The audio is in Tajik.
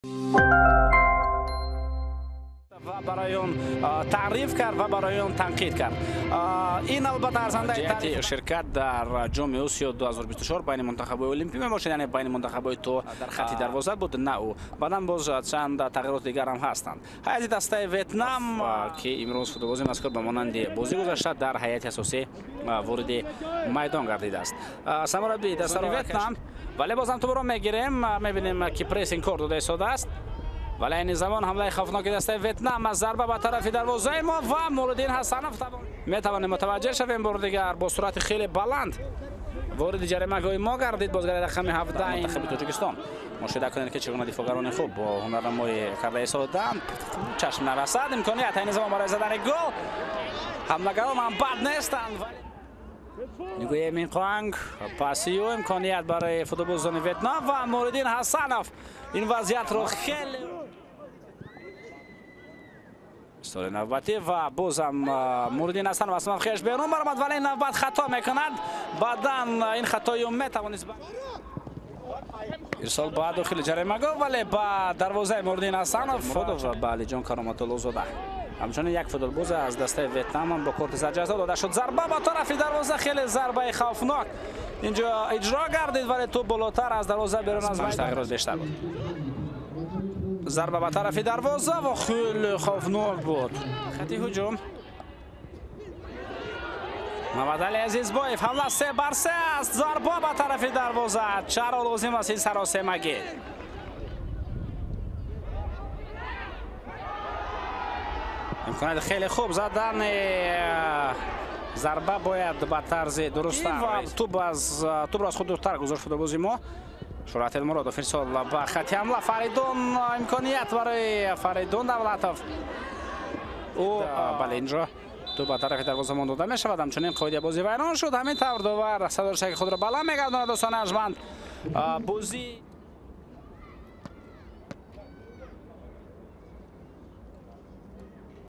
Ва барои он таъриф кард ва барои он танқид кард. Ин албатта арзандаи ҷиҳати ширкат дар ҷоми Осиё 2024 байни мунтахабҳои олимпӣ мебошад, яъне байни мунтахабҳои то дар хати дарвоза буд, на ӯ. Баъдан боз чанд тағйироти дигар ҳам ҳастанд. Ҳайати дастаи Ветнам, ки имрӯз футболбози мазкур ба монанди бозӣ гузашта дар ҳайати асосӣ вориди майдон гардидааст. Самарабии дастаи Ветнам, вале бозам тӯбро мегирем, мебинем ки прессинг кор дода истодааст. Вале айни замон ҳамлаи хавфноки дастаи Ветнам аз зарба ба тарафи дарвозаи мо ва Муриддин Ҳасанов метавонем мутаваҷҷеҳ шавем. Бори дигар бо суръати хеле баланд вориди ҷаримагоҳи мо гардид бозигари рақами 17 мунтахаби Тоҷикистон. Мушоҳида кунед, ки чӣ гуна дифоъгарони хуб бо ҳунарнамоӣ карда истодаанд. Чашм нарасад имконият айни замон барои задани гол. Ҳамлагарон ҳам бад нестанд. Нигоҳи Минқоанг пасию имконият барои футболбозони Ветнам ва Муриддин Ҳасанов ин вазъиятро хеле соли навбатӣ ва бозам Муриддин Ҳасанов аз мавқеаш берун баромад, вале ин навбат хато мекунад. Баъдан ин хатои ӯ метавонист ирсол ба дохили ҷаримагоҳ, вале ба дарвозаи Муриддин Ҳасанов ва ба Алиҷон Кароматуллозода. Ҳамчунин як футболбоз аз дастаи Ветнам ҳам бо корти сарҷазо дода шуд. Зарба ба тарафи дарвоза, хеле зарбаи хавфнок инҷо иҷро гардид, вале тӯб болотар аз дарвоза берун аз майдон. Тағйирот бештар буд. Зарба ба тарафи дарвоза ва хеле хавфнок буд. Хати ҳуҷум Мамадали Азизбоев, ҳамла 3-3 аст. Зарба ба тарафи дарвоза. Чаро лозим аст ин саросемагӣ? Имконият хеле хуб задан зарба бояд ба тарзи дуруста ва тӯбро аз худ дуртар гузошт футболбози мо. Шӯҳрат Элмуродов ирсол ба хати ҳамла. Фаридун, имконият барои Фаридун Давлатов. Ӯ бале инҷо тӯб ба тарафи дарвозамон дода мешавад. Ҳамчунин қоидаи бозӣ вайрон шуд. Ҳамин тавр довар садоршаки худро баланд мегардонад. Дӯстони арҷманд, бозӣ